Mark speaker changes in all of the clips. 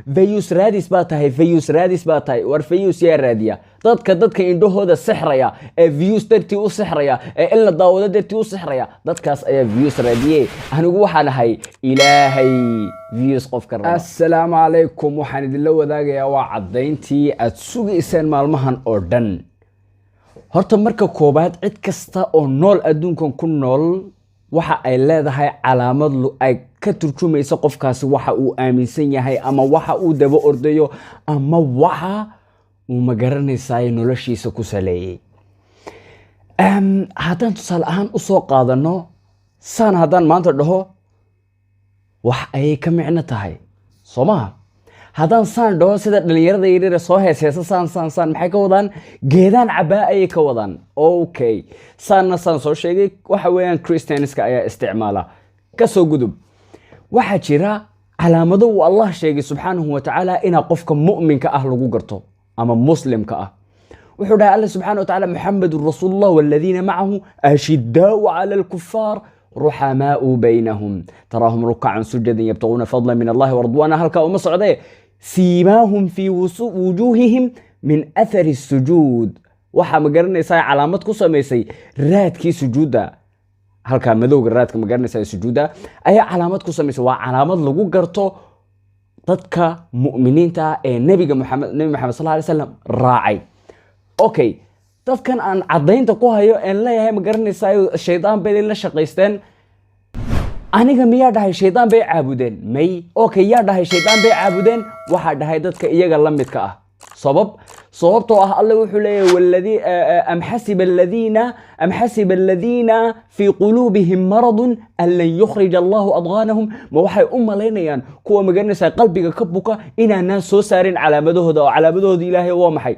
Speaker 1: Views raadis baa tahay, views raadis baa tahay. War, views yaa raadiya? Dadka indhahooda sixraya ee views dartii u sixraya, ee in la daawado dartii u sixraya, dadkaas ayaa views raadiye. Anigu waxaan ahay Ilaahay views qofka raba. Assalaamu calaykum. Waxaan idinla wadaagayaa waa caddayntii aad sugayseen maalmahan oo dhan. Horta marka koobaad, cid kasta oo nool adduunkan ku nool waxa ay leedahay calaamad ay ka turjumaysa qofkaasi waxa uu aaminsan yahay, ama waxa uu daba ordayo, ama waxa uu magaranaysaay noloshiisa ku saleeyey. Haddaan tusaale ahaan usoo qaadano, saan haddaan maanta dhaho, wax ayay ka micno tahay, soo maha? Haddaan saan dhaho, sida dhalinyarada yaryare soo hees heesa, saan saan saan, maxay ka wadaan? Geedaan cabaa ayay ka wadaan. Okay, saanna saan soo sheegay, waxa weeyaan Christianska ayaa isticmaala. Kasoo gudub, waxaa jira calaamado uu Allah sheegay subxaanahu wa tacaala inaa qofka mu'minka ah lagu garto ama muslimka ah. Wuxuu dhahay Alla subxaana wa tacaala: "Muxamedun rasuulullah waladiina macahu ashidaau cala alkufaar ruxamaau baynahum taraahum rukacan sujadan yabtaguuna fadla min Allahi waridwaana." Halkaa uma socdee, "siimaahum fii wujuuhihim min athari sujuud." Waxaa, ma garanaysaa, calaamad ku samaysay raadkii sujuudda. Halkaa madowga raadka, ma garanaysaa, sujuudda ayaa calaamad ku samaysay. Waa calaamad lagu garto dadka mu'miniinta ah ee nebiga Muxamed, Nebi Maxamed sal alay slam, raacay. Okay, dadkan aan caddaynta ku hayo een leeyahay, ma garanaysaa, shaydaan bay la shaqaysteen, aniga miyaa dhahay shaydaan bay caabudeen? May. Okay, yaa dhahay shaydaan bay caabudeen? Waxaa dhahay dadka iyaga la midka ah. Sababtoo ah Alle wuxuu leeyahay: "Walladii am xasiba aladiina fii quluubihim maradun an lan yukhrija Allahu adghaanahum." Ma waxay u malaynayaan kuwa, magaranaysaa, qalbiga ka buka inaanaan soo saarin calaamadahooda? Oo calaamadahooda Ilaahay waa maxay?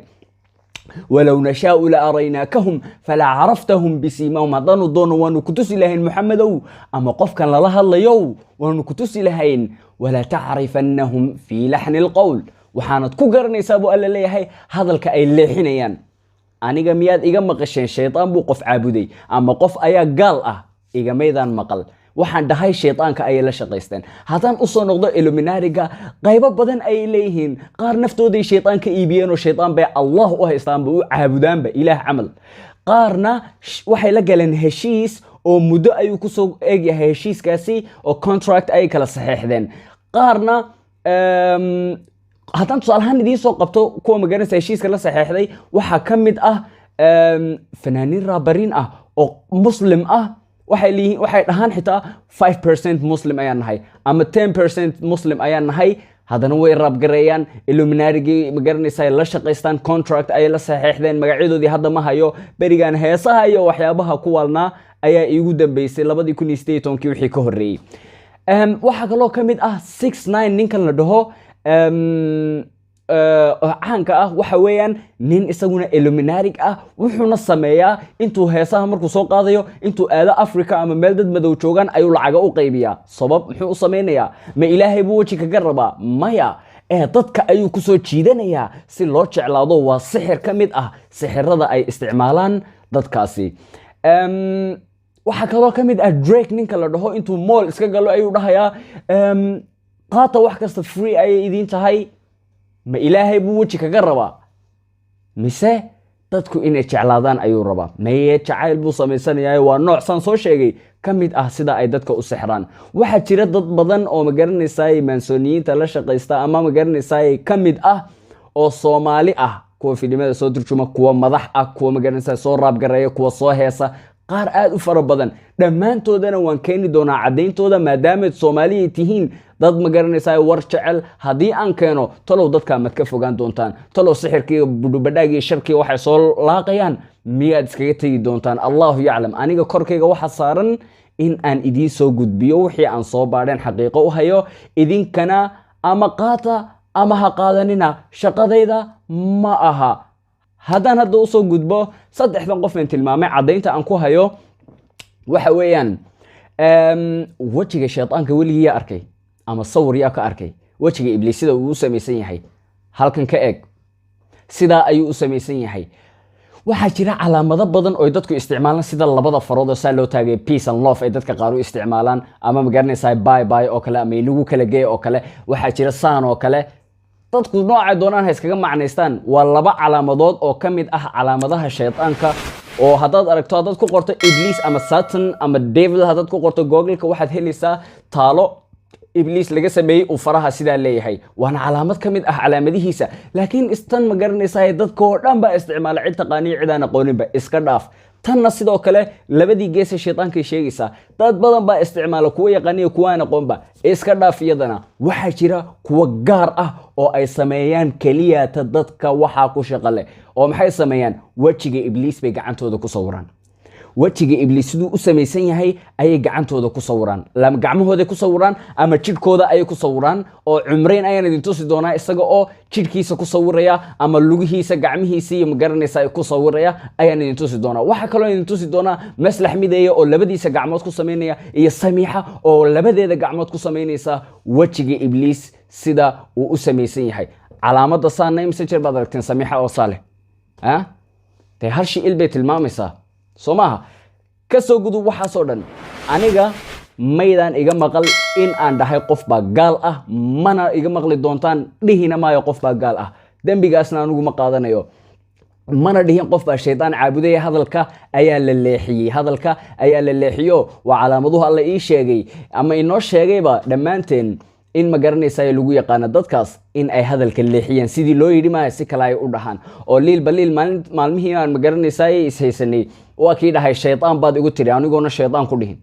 Speaker 1: "Walow nashaau la araynaakahum fala caraftahum bisiimaahum." Haddaanu doono waanu ku tusi lahayn, Muxamedow, ama qofkan lala hadlayow, waanu ku tusi lahayn. "Wala tacrifannahum fii laxni alqowl." Waxaanad ku garanaysaa, buu Alla leeyahay, hadalka ay leexinayaan. Aniga miyaad iga maqasheen shaydaan buu qof caabuday ama qof ayaa gaal ah? Igamaydaan maqal. Waxaan dhahay shaydaanka ayay la shaqaysteen. Haddaan usoo noqdo Illuminatiga, qaybo badan ayay leeyihiin. Qaar naftooday shaydaan ka iibiyeen oo shaydaan bay Allah u haystaanba, u caabudaanba Ilaah camal. Qaarna waxay la galeen heshiis oo muddo ayuu kusoo egyahay heshiiskaasi, oo contract ayay kala saxeexdeen. Qaarna, haddaan tusaale ahaan idiin soo qabto kuwa, magaranaysa, heshiiska la saxeexday, waxaa ka mid ah fanaaniin raabariin ah oo Muslim ah. Waxay leeyihiin, waxay dhahaan xitaa 5% Muslim ayaan nahay ama 10% Muslim ayaan nahay. Haddana way raabgareeyaan, Illuminatigii, magaranaysa, la shaqaystaan, contract ayay la saxeexdeen. Magacyadoodii hadda ma hayo. Berigan heesaha iyo waxyaabaha ku waalnaa ayaa iigu dambeysay, 2018-kii wixii ka horreeyey. Waxaa kaloo ka mid ah 6ix9ine, ninkan la dhaho oo caanka ah. Waxa weeyaan nin isaguna Illuminatic ah. Wuxuuna sameeyaa, intuu heesaha markuu soo qaadayo, intuu aado Africa ama meel dad madow joogaan ayuu lacaga u qaybiyaa. Sabab muxuu u sameynayaa? Ma Ilaahay buu weji kaga rabaa? Maya, ee dadka ayuu kusoo jiidanayaa si loo jeclaado. Waa sixir ka mid ah sixirada ay isticmaalaan dadkaasi. Waxaa kaloo ka mid ah Drake, ninka la dhaho. Intuu mall iska galo ayuu dhahayaa: "Qaata, wax kasta free ayay idiin tahay." Ma Ilaahay buu weji kaga rabaa mise dadku inay jeclaadaan ayuu rabaa? Maye, jacayl buu samaysanayaa. Waa nooc saan soo sheegay ka mid ah sida ay dadka u sexraan. Waxaa jira dad badan oo, magaranaysaay, maasooniyiinta la shaqaysta ama, magaranaysaay, ka mid ah oo Soomaali ah, kuwa filimada soo turjuma, kuwa madax ah, kuwa, magaranaysaa, soo raabgareeya, kuwa soo heesa, qaar aad u fara badan. Dhammaantoodana waan keeni doonaa caddayntooda, maadaamaad Soomaaliya tihiin dad, ma garanaysaa, war jecel. Haddii aan keeno, talow dadka mad ka fogaan doontaan? Talow sixirkii, budhubadhaagii, sharkii waxay soo laaqayaan miyaad iskaga tegi doontaan? Allahu yaclam. Aniga korkayga waxa saaran in aan idiin soo gudbiyo wixii aan soo baadheen, xaqiiqo u hayo. Idinkana ama qaata ama ha qaadanina, shaqadayda ma aha. Haddaan hadda usoo gudbo saddexdan qof een tilmaamay, caddaynta aan ku hayo waxa weeyaan wejiga shaydaanka weligii yaa arkay ama sawir yaa ka arkay? Wejiga Ibliis sida uu u samaysan yahay halkan ka eeg, sidaa ayuu u samaysan yahay. Waxaa jira calaamado badan oo dadku isticmaalaan, sida labada farood oo saa loo taagay, peace and love ay dadka qaar u isticmaalaan, ama, magaranaysaa, bye bye oo kale ama inagu kala geey oo kale. Waxaa jira saan oo kale. Dadku noocay doonaan ha iskaga macnaystaan. Waa laba calaamadood oo ka mid ah calaamadaha shaydaanka, oo haddaad aragto, haddaad ku qorto Ibliis ama Satan ama devil, haddaad ku qorto Google-ka, waxaad helaysaa taalo Ibliis laga sameeyey uu faraha sidaa leeyahay, waana calaamad ka mid ah calaamadihiisa. Laakiin istan ma garanaysaa, dadka oo dhan baa isticmaala, cid taqaaniyo cid aan aqooninba iska dhaaf. Tanna sidoo kale labadii geesa shaytaankay sheegaysaa. Dad badan baa isticmaala, kuwa yaqaaniyo kuwa aan aqoonba iska dhaaf. Iyadana waxaa jira kuwa gaar ah oo ay sameeyaan keliyata dadka waxaa ku shaqo leh. Oo maxay sameeyaan? Wejiga Ibliis bay gacantooda ku sawiraan. Wejiga Ibliis siduu u samaysan yahay ayay gacantooda ku sawiraan, gacmahooday ku sawiraan ama jidhkooda ayay ku sawiraan. Oo Cumreyn ayaan idin tusi doonaa isaga oo jidhkiisa ku sawiraya ama lugihiisa, gacmihiisa iyo magaranaysa ay ku sawiraya ayaan idin tusi doonaa. Waxaa kaloo idin tusi doonaa Maslax Mideeya oo labadiisa gacmood ku samaynaya, iyo Samiixa oo labadeeda gacmood ku samaynaysa wejiga Ibliis sida uu u samaysan yahay. Calaamadda saana imse jeer baad aragteen Samiixa oo saaleh? Ah, dee hal shi il bay tilmaamaysaa, soo maaha? Ka soo gudub waxaasoo dhan. Aniga maydaan iga maqal in aan dhahay qof baa gaal ah, mana iga maqli doontaan, dhihina maayo qof baa gaal ah. Dembigaasna anigu ma qaadanayo, mana dhihin qof baa shaydaan caabudaya. Hadalka ayaa la leexiyey, hadalka ayaa la leexiyo. Waa calaamaduhu Alla ii sheegay ama inoo sheegayba dhammaanteen in ma garanaysaa lagu yaqaano dadkaas in ay hadalka leexiyaan. Sidii loo yidhi maaha, si kale ay u dhahaan. Oo Liilba Liil maalin maalmihii aan ma garanaysaa ishaysanay waa kii dhahay shaydaan baad igu tiri, anigoona shaydaan ku dhihin.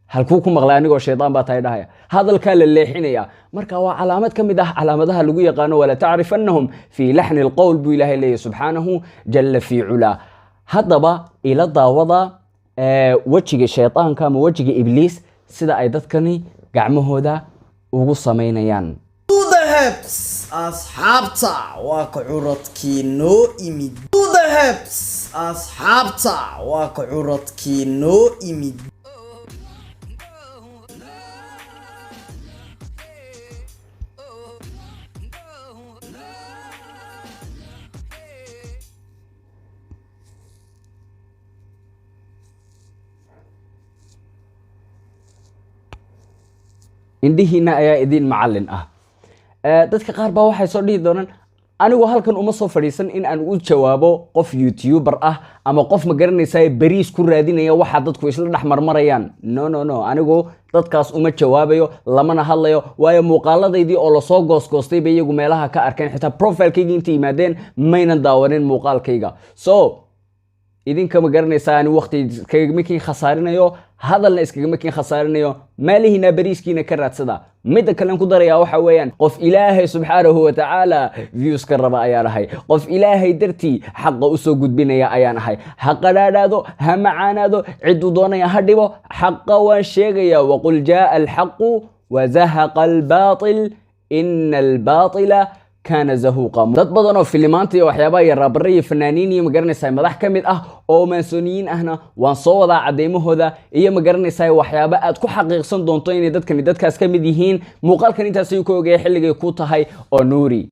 Speaker 1: Halkuu ku maqlay anigoo shaydaan baa tahay dhahaya? Hadalkaa la leexinaya. Marka waa calaamad ka mid ah calaamadaha lagu yaqaano. ولتعرفنهم في لحن القول buu Ilaahay leeyahy subxaanahu jalla fii culaa. Haddaba ila daawada wejiga shaydaanka ama wejiga Ibliis sida ay dadkani gacmahooda ugu samaynayaan.
Speaker 2: The Hebs, asxaabta, waa ka curadkii noo imid. The Hebs, asxaabta, waa ka curadkii noo imid.
Speaker 1: Indhihiina ayaa idin macallin ah. Dadka qaar baa waxay soo dhihi doonaan, anigu halkan uma soo fadhiisan in aan u jawaabo qof YouTuber ah ama qof ma garanaysaa beriis ku raadinaya waxa dadku isla dhex marmarayaan. No, no, no, anigu dadkaas uma jawaabayo, lamana hadlayo, waayo muuqaaladaydii oo lasoo goosgoostay bay iyagu meelaha ka arkeen. Xitaa profilekayga intay yimaadeen maynan daawanin muuqaalkayga. So idinka ma garanaysaa, ani waqti iskagama kiin khasaarinayo, hadalna iskagama kiin khasaarinayo. Maalihiina beriiskiina ka raadsada. Midda kalen ku darayaa waxa weeyaan, qof Ilaahay subxaanahu watacaala views ka raba ayaan ahay. Qof Ilaahay dartii xaqa usoo gudbinaya ayaan ahay. Ha qadhaadhaado, ha macaanaado, cidduu doonaya ha dhibo, xaqa waan sheegaya. وقل جاء الحق وزهق الباطل إن الباطل كان زهوقا. Dad badan oo filimaanta iyo waxyaabaha iyo raabare iyo fanaaniin iyo magaranaysaa madax ka mid ah oo maansooniyiin ahna waan soo wadaa cadeymahooda iyo magaranaysaa waxyaaba aad ku xaqiiqsan doonto inay dadkani dadkaas ka mid yihiin. Muuqaalkan intaas ayuu ka ogaya. Xilligay ku tahay oo nuuri.